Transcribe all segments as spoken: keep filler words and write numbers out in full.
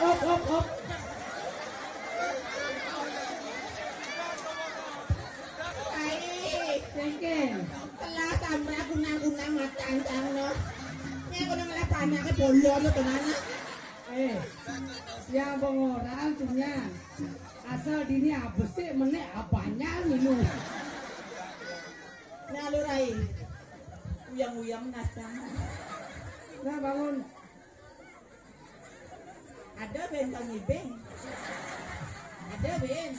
Op, op, op. Ae, Cengkeh. Telas samra kunang-kunang matang sangno. Nek kono malah panake bolong to, Nana. Eh, siang pengoran, Sunya. Asal dini abesik, menek abanyar minum. Nah, lu, Rai. Uyang-uyang nasang. Nah, bangun. Ada, Ben, kami, Ben. Ada, Ben.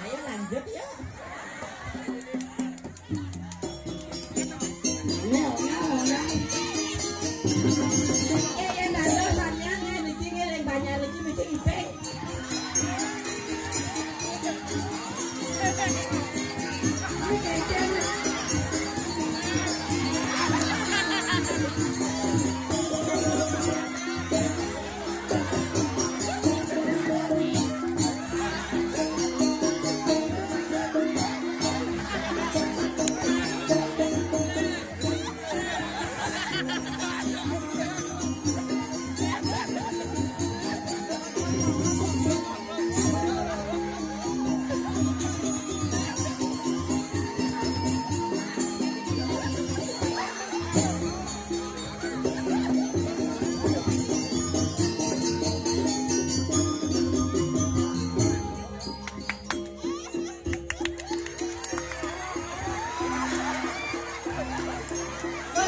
Ayo lanjut, yuk. Iya, iya, iya. Iya, iya, tante, sampean, iya, niki, nggih, yang banyak niki, niki, iping.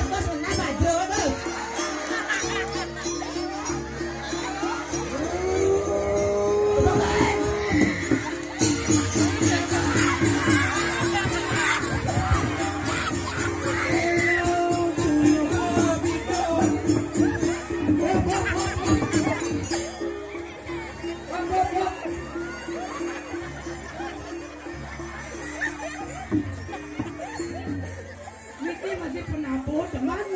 Bos, menang, Pak Jo, bos. Niki masih penabur, teman.